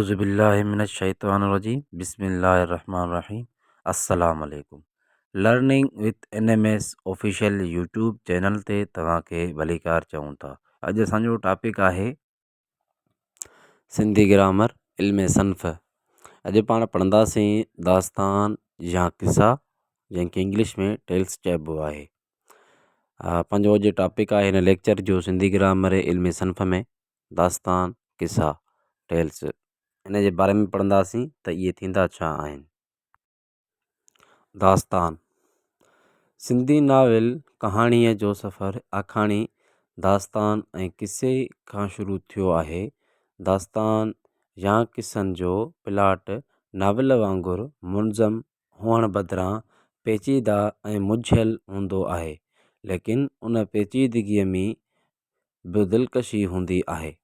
اعوذ بالله من الشيطان الرجيم بسم الله الرحمن الرحيم السلام عليڪم learning with N M S official YouTube channel تي توهان کي ڀليڪار چئون ٿا. اڄ اسان جو ٽاپڪ آهي سنڌي گرامر علم صنف. اڄ پاڻ پڙهنداسين داستان يا قصا، جنهن کي انگلش ۾ ٽيلس چئبو آهي. پنهنجو اڄ ٽاپڪ آهي هن ليڪچر جو سنڌي گرامر علم صنف ۾ داستان، قصا، Tales، ان جي باري ۾ پڙهنداسين ته اهي ٿيندا ڇا آهن. داستان، سنڌي ناول ڪهاڻيء جو سفر آکاڻي، داستان ۽ قصي کان شروع ٿيو آهي. داستان يا قصن جو پلاٽ ناول وانگر منظم هئڻ بدران پيچيده ۽ منجهيل هوندو آهي، ليڪن ان پيچيدگيء ۾ به دلڪشي هوندي آهي.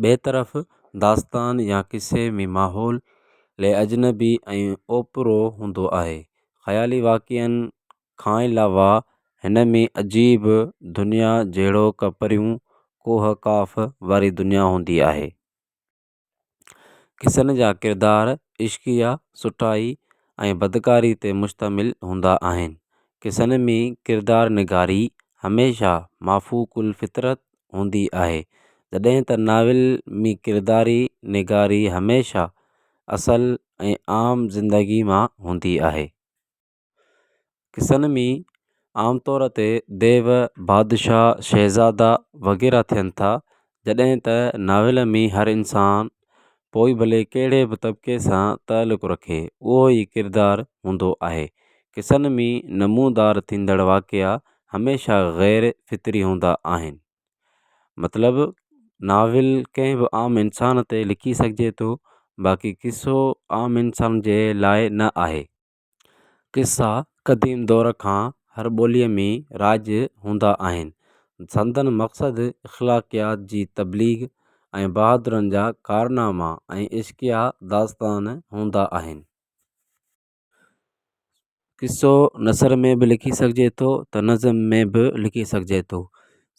ٻئي طرف داستان يا قصي ۾ ماحول اجنبي ۽ اوپرو هوندو آهي. خيالي واقعن کان علاوه هن ۾ عجيب دنيا جهڙوڪ پريون، ڪوهه قاف واري دنيا هوندي آهي. قصن جا ڪردار عشقيه، سٺائي ۽ بدڪاري تي مشتمل هوندا آهن. قصن ۾ ڪردار نگاري هميشه مافوق الفطرت هوندي آهي، جڏهن ته ناول ۾ ڪرداري نگاري هميشه اصل ۽ عام زندگي مان هوندي آهي. قصن ۾ عام طور تي ديو، بادشاهه، شهزادا وغيره ٿين ٿا، جڏهن ته ناول ۾ هر انسان پوء ڀلي ڪهڙي به طبقي سان تعلق رکي، اهو ئي ڪردار هوندو آهي. قصن ۾ نمودار ٿيندڙ واقعا هميشه غير فطري هوندا آهن. مطلب ناول ڪنهن به عام انسان تي لکي سگهجي ٿو، باقي قصو عام انسان جي لاء نه آهي. قصا قديم دور کان هر ٻوليء ۾ رائج هوندا آهن. سندن مقصد اخلاقيات جي تبليغ ۽ بهادرن جا ڪارناما ۽ عشقيه داستان هوندا آهن. قصو نثر ۾ به لکي سگهجي ٿو ته نظم ۾ به لکي سگهجي ٿو.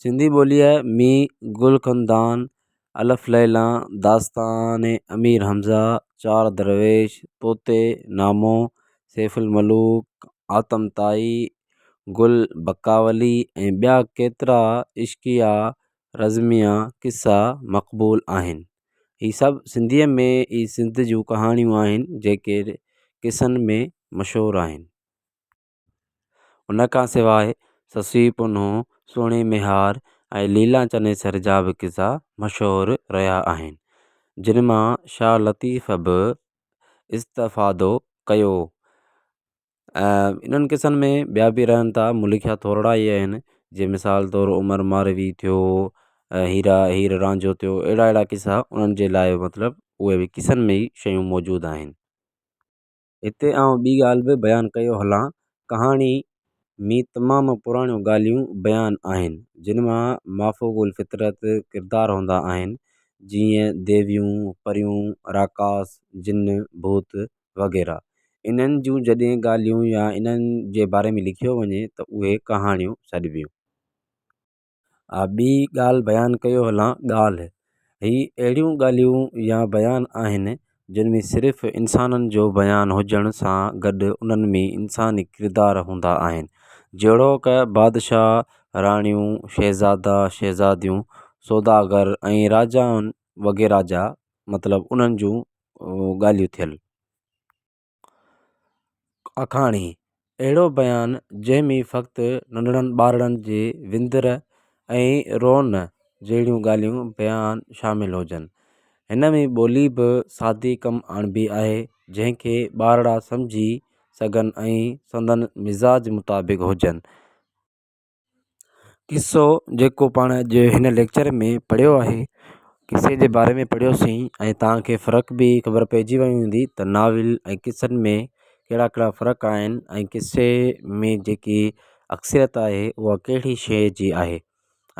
سنڌي ٻوليء ۾ گل خندان الف ليليٰ، داستان امير حمزه، چار درويش، طوطي نامو، سيف الملوڪ، آتم طائي، گل بڪاولي ۽ ٻيا ڪيترا عشقيه رزميه قصا مقبول آهن. هي سڀ سنڌيء ۾ ئي سنڌ جون ڪهاڻيون آهن، جيڪي قصن ۾ مشهور آهن. ان کان سواء سسئي پنهون، سهڻي ميهار ۽ ليلان چنيسر جا به قصا مشهور رهيا آهن، جن مان شاهه لطيف به استفادو ڪيو. انهن قصن ۾ ٻيا به رهن ٿا، مون لکيا ٿورڙا ئي آهن، جيئن مثال طور عمر ماروي ٿيو، هيرا هير رانجهو ٿيو، اهڙا اهڙا قصا انهن جي لاء مطلب اهي به قصن ۾ ئي شيون موجود آهن. هتي آئون ٻي ڳالهه به بيان ڪيو هلان، ڪهاڻي ۾ تمام پراڻيون ڳالهيون بيان آهن، جن مان مافوق الفطرت ڪردار هوندا آهن، جيئن ديويون، پريون، راڪاس، جن، ڀوت وغيره. انهن جون جڏهن ڳالهيون يا انهن جي باري ۾ لکيو وڃي ته اهي ڪهاڻيون سڏبيون. ٻي ڳالهه بيان ڪيو هلان ڳالهه، هي اهڙيون ڳالهيون يا بيان آهن جن ۾ صرف انسانن جو بيان هجڻ سان گڏ انهن ۾ انساني ڪردار هوندا آهن جهڙوڪ بادشاهه، راڻيون، شهزادا، شهزاديون، سوداگر ۽ راجائن وغيره جا مطلب انهن جون ڳالهيون ٿيل. آکاڻي، اهڙو بيان جنهن ۾ فقط ننڍڙن ٻارڙن جي وندر ۽ رون جهڙيون ڳالهيون بيان شامل هجن. هن ۾ ٻولي به سادي ڪم آڻبي آهي، جنهن کي ٻارڙا سمجهي سگهن ۽ سندن مزاج مطابق هجن. قصو جيڪو پاڻ اڄ هن ليڪچر ۾ پڙهيو آهي قصي جي باري ۾ پڙهيوسين ۽ توهان کي فرق به خبر پئجي وئي هوندي ته ناول ۽ قصن ۾ ڪهڙا ڪهڙا فرق آهن ۽ قصي ۾ جيڪي اڪثريت آهي اها ڪهڙي شيء جي آهي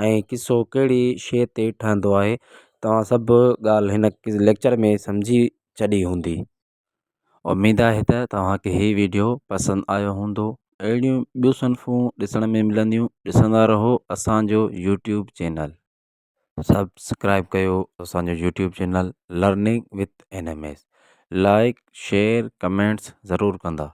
۽ قصو ڪهڙي شيء تي ٺهندو آهي توهان سڀ ڳالهه هن ليڪچر ۾ سمجهي ڇڏي هوندي. اميد آهي ته توهان کي هي ويڊيو پسند آيو هوندو. اهڙيون ٻيون صنفون ڏسڻ ۾ ملنديون. ڏسندا رهو اسان جو يوٽيوب چينل. سبسڪرائب ڪيو اسان جو YouTube channel learning with N M S like share comments ضرور ڪندا.